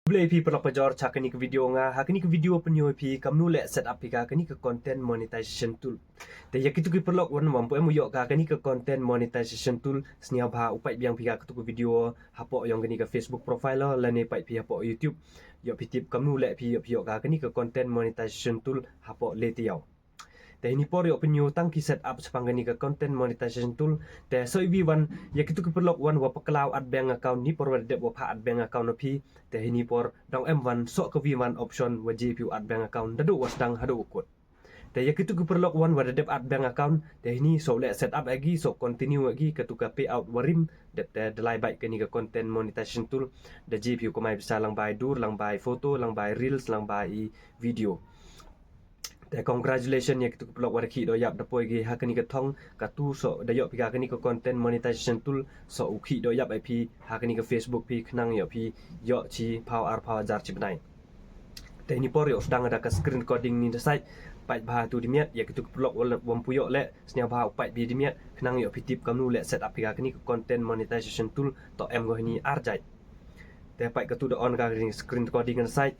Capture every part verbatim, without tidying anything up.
Khublei phi paralok pajor, ha kane ka video nga, ha kane ka video pyni phi kumno leh set up phi ka kane ka content monetization tool. Te ïa kito ki paralok wan ym pu em u ïoh ka kane ka content monetization tool, sngewbha u peit biang phi ka kito ki video hapoh ïong kane ka Facebook profile lane peit phi hapoh YouTube. Ïoh phi tip kumno leh phi ïoh phi ïoh ka kane ka content monetization tool hapoh lei taïew. Te hini por ïoh pyni tang ki set up shaphang kane ka content monetization tool. Te soi wi wan ïa kito ki paralok wan wa paklaw at bank account, hini por wa dep wa pha at bank account na phi. Te hini por dang em wan soh ka wi wan option wa jia phi u at bank account da duh wa sdang haduh u kut. Te ïa kito ki paralok wan wa da dep at bank account, te hini soh leh set up agi, soh continue agi katu ka payout wa rim. Dep te da lai bait kane ka content monetization tool, da jia phi u kamai pisa lang bai dur, lang bai photo, lang bai reels, lang bai i video. Te congratulation ïa kito ki paralok wa da khih doh ïap da poi ki ha kane ka thong, katu soh da ïoh phi ka kane ka content monetization tool, soh u khih doh ïap ai phi ha kane ka Facebook phi khnang ïoh phi ïoh chi phaw ar phaw hajar chi bnai. Te hini por ïoh sdang da ka screen recording ni da sait, peit bha tu di miat, ïa kito ki paralok wa ym pu ïoh leh, sngewbha u peit bha di miat, khnang ïoh phi tip kumno leh set up phi ka kane ka content monetization tool, to em ko hini ar jait. Te peit katu da on ka screen recording kan sait.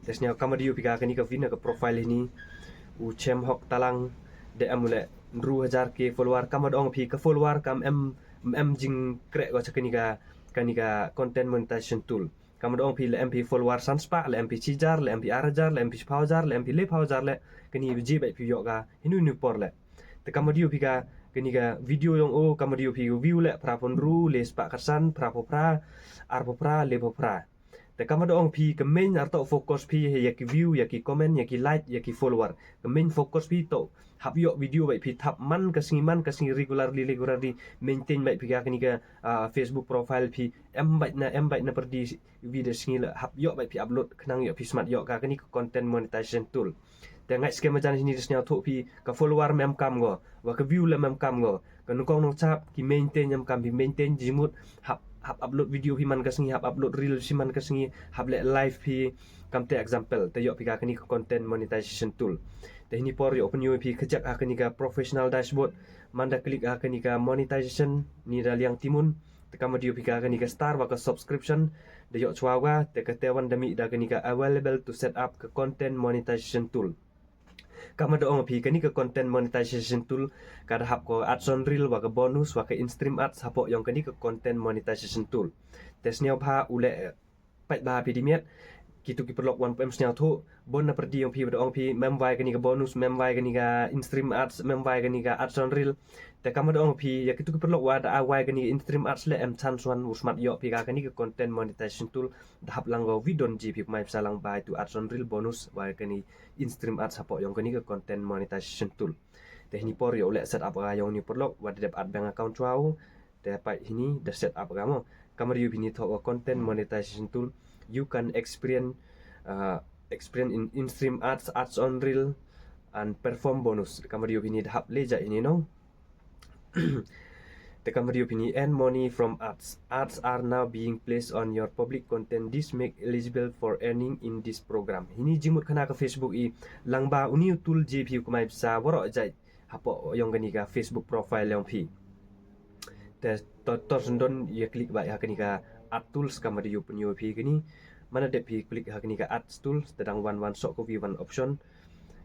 Te sngewbha kumba da ïoh phi ka kane ka wi na ka profile hini. U Chem Hok Talang, da em u leh hynriew hajar ki follower, kumba da ong phi ka follower kam em, em jingkreh ko cha kane ka, kane ka content monetization tool. Kumba da ong phi leh em phi follower san spah, leh em phi chi hajar, leh em phi ar hajar, leh em phi chi phaw hajar, leh em phi le phaw hajar leh, kane jia bait phi ïoh ka hinu hinu por leh. Te kumba da ïoh phi ka kane ka video ïong o, kumba da ïoh phi view leh phra phew hynriew, le spah khatsan, phra phew phra, ar phew phra, le phew phra. Te kumba da ong phi ka main arto focus phi ïa ki view, ïa ki comment, ïa ki like, ïa ki follower. Ka main focus phi to hap ïoh video bait phi thap man ka sngi man ka sngi, regularly, regularly maintain bait phi ka kane ka, ah, Facebook profile phi, em bait na, em bait na pyrdi wi da sngi leh hap ïoh bait phi upload khnang ïoh phi smat ïoh ka kane ka content monetization tool. Te ngait skhem ba jan hini da sngewthuh phi ka follower ym em kam ko, wa ka view leh ym em kam ko. Ka nyngkong nyngchap ki maintain ym em kam, phi maintain jingmut, hap, hap upload video phi man ka sngi, hap upload reel phi man ka sngi, hap leh live phi, kam te example, te ïoh phi ka kane ka content monetization tool. Te hini por ïoh pyni phi ka jaka kane ka professional dashboard, man da click ha kane ka monetization, ni da liang timun, te kumba da ïoh phi ka kane ka star wa ka subscription, da ïoh chwa wa, te kate wan da mih da kane ka available to set up ka content monetization tool. Kumba da ong phi kane ka content monetization tool, ka da hap ko ads on reel, wa ka bonus, wa ka in-stream ads, hapoh ïong kane ka content monetization tool. Te sngewbha u leh peit bha phi di miat, kito ki paralok wan ym sngewthuh, bun na pyrdi ïong phi wa da ong phi, ym em wai kane ka bonus, ym em wai kane ka in-stream ads, ym em wai kane ka ads on reel. Te kumba da ong phi, ïa kito ki paralok wa da ai wai kane ka in-stream ads leh em chance wan u smat ïoh phi ka kane ka content monetization tool, da hap lang ko wi don jia phi u kamai pisa lang bai tu ads on reel bonus, wai kane in-stream ads hapoh ïong kane ka content monetization tool. Te hini por ïoh leh set up ka ïong ni paralok, wa da dep at bank account chwa u, te peit hini da set up ka mo. Kumba da ïoh phi ni thoh ka content monetization tool, you can experience, uh, experience in, in-stream ads, ads on reel, and perform bonus. Kumba da ïoh phi ni da hap le jait hini no. Te kumba da ïoh phi ni earn money from ads. Ads are now being placed on your public content. This make eligible for earning in this program. Hini jingmut khana ka Facebook i lang ba uni u tool jia phi u kamai pisa waroh jait hapoh ïong kane ka Facebook profile ïong phi. Te to, to sngewdon ïa click bha ha kane ka ad tools kumba da ïoh pyni phi kane. Man da dep phi click ha kane ka ad tools, te dang wan wan soh ko wi wan option.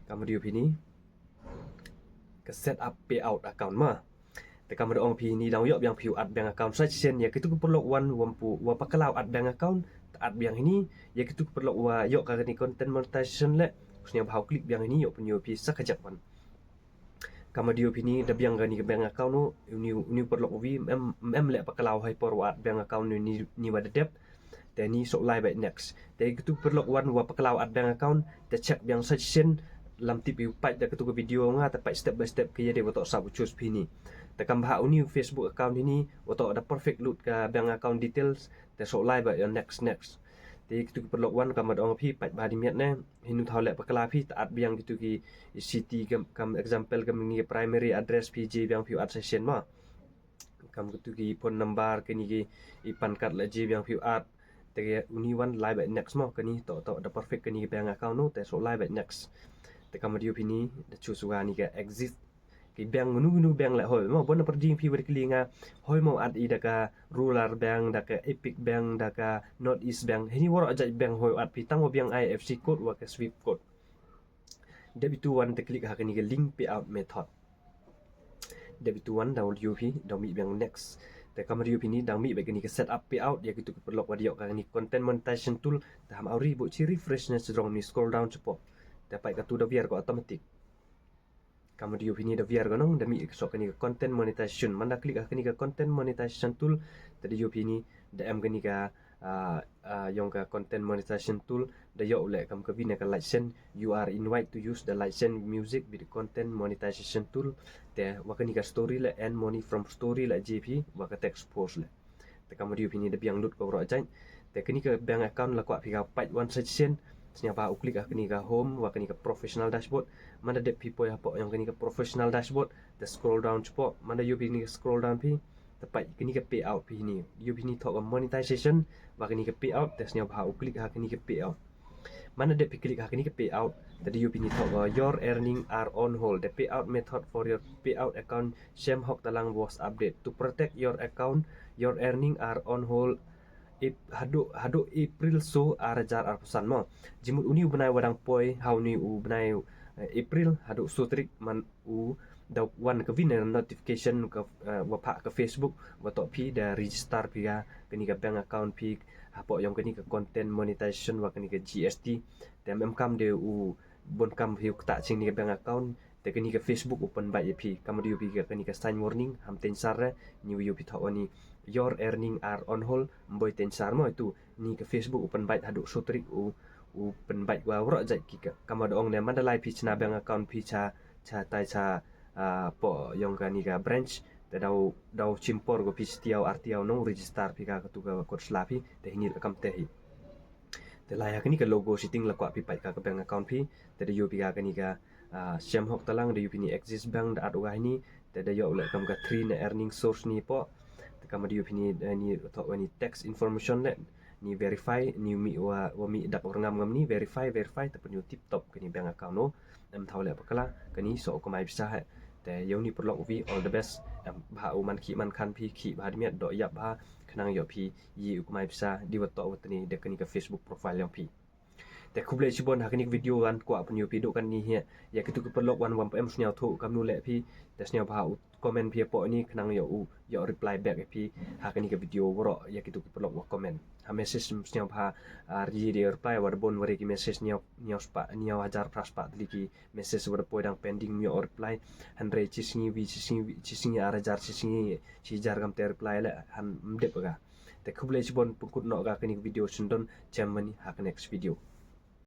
Kumba da ïoh phi ni ka set up payout account ma. Te kumba da ong phi ni dang ïoh biang phi u at bank account. Sa shisien ïa kito ki paralok wan wa ym pu wa paklaw at bank account, te at biang hini, ïa kito ki paralok wa ïoh ka kane content monetization leh, sngewbha u click biang hini ïoh pyni phi sa ka jaka wan. Kumba da ïoh phi ni da biang kane ka bank account u, uni, uni u paralok wi, ym em, ym em leh paklaw ha i por wa at bank account ni, ni wa da dep. Te ni soh lai bha next. Te kito ki paralok wan wa paklaw at bank account, te check biang sa shisien, lam tip ïa u peit da kito ki video nga, te peit step by step ka ïa dei wa toh sap u choose phi ni. Te kumba ha uni u Facebook account hini, wa toh da perfect lut ka bank account details, te soh lai bha ïa next, next. Te kito ki paralok wan kumba da ong phi peit bha di miat ne, hini u thaw leh pakla phi, te at biang kito ki city kam, kam example kam ni primary address phi jia biang phi u at sa shisien ma. Kam kito ki phone number, kani ki i PAN card la jia biang phi u at. Te uni wan lai bha next mo, kani toh, toh da perfect kani ki bank account no, te soh lai bha next. Te kumba da ïoh phi ni, da choose wa ni ka exit. Bank, ngunu ngunu bank leh hoi mo, bun na pyrdi phi wat kylli nga, hoi mo at i da ka Rural Bank, da ka Epic Bank, da ka North East Bank. Hini waroh jait bank hoi at phi, tang wa biang I F S C code wa ka SWIFT code. Dep itu wan te click ha kani ka link payout method. Dep itu wan, dau dio phi, dau mih biang next. Te kamwa dio phi ni dang mih bad kani ka setup payout ïa kitu ki paralok wa da ïoh kani content monetization tool. Te ham auri, buh chi refresh ne sdrong ni, scroll down chapoh. Te pait katu da wiar ko automatic. Kamwa dio phi ni da wiar ko nong, da mih ka sok kani ka content monetization. Man da click ha kani ka content monetization tool, te da dio phi ni da em kani ka, ah, ah, ïong ka content monetization tool, da ïoh leh kam ka bina ka license, you are invited to use the license music with the content monetization tool. Te wa kani ka story leh, earn money from story leh, J P wa ka text post leh. Te kamwa dio phi ni da biang lut ko waroh jait. Te kani ka bank account la kwah phi ka pait wan sa shisien. Sngewbha u click ha kani ka home wa kani ka professional dashboard. Man da dep phi poi hapoh ïong kani ka professional dashboard, te scroll down chapoh. Man da ïoh phi ni ka scroll down phi, te pait kani ka payout phi ni. Ïoh phi ni thoh ka monetization wa kani ka payout, te sngewbha u click ha kani ka payout. Man da dep phi click ha kani ka payout, te da ïoh phi ni thoh ka your earning are on hold. The payout method for your payout account Shem Hok Talang was update. To protect your account, your earning are on hold. Ip-, haduh, haduh April so ar hajar arphew san mo. Jingmut uni u bnai wa dang poi, ha uni u bnai, eh, April, haduh so tarik man u da wan ka bina notification ka, eh, wa phah ka Facebook, wa toh phi da register phi ka kani ka bank account phi hapoh ïong kani ka content monetization wa kani ka G S T. Te em kam de u bun kam phi u ktah ching ni ka bank account. Te kani ka Facebook u pynbait ïa phi, kamwa dio phi ka kani ka sign warning, ham tensar re, ni u ïoh phi thoh wa ni your earning are on hold, mboi tensar mo itu, ni ka Facebook u pynbait haduh so tarik u, u pynbait wa waroh jait ki ka. Kamwa da ong ne man da lai phi chna bank account phi cha, cha tai cha, ah, poh ïong kani ka branch, te dau, dau chim por ko phi sitiaw artiaw nong register phi ka katu ka kot sla phi, te hini la kam te hi. Te lai ha kani ka logo setting la kwah phi pait ka ka bank account phi, te da ïoh phi ka kani ka, ah, Shem Hok Talang, da ïoh phi ni Axis Bank, da at u ga hini, te da ïoh leh kam ka three na earning source ni poh. Te kamwa da ïoh phi ni, eh, ni thoh wa ni tax information leh, ni verify, ni mih wa, wa mih dak wa ngam ngam ni verify, verify, te pynïoh tip top kani bank account no. Em thaw leh bakla, kani so u kamai pisa he. Te ïa uni paralok u phi, all the best. Em bha u man khih man khan phi, khih bha dmiat, doh ïap bha, khnang ïoh phi ïa u kamai pisa, di wa toh wa tni da kani ka Facebook profile ïong phi. Te khublei shibun ha kani ka video wan kwah pynïoh phi duh kani hi. Ïa kitu ki paralok wan wam em sngewthuh kamnu leh phi, te sngewbha u comment phi hapoh ni khnang ïoh u, ïoh reply back ïa phi ha kani ka video waroh ïa kitu ki paralok wa comment. Ha message sngewbha, ah, ri de reply wa da bun wa re ki message hynñiew, hynñiew spah, hynñiew hajar phra spah tylli ki message wa da poi dang pending ym ïoh reply. Hynrei chi sngi wi, chi sngi wi, chi sngi ar hajar, chi sngi chi hajar kam te reply leh, han ym dep ka. Te khublei shibun, pynkut noh ka kani ka video, sngewdon, chem mani ha ka next video.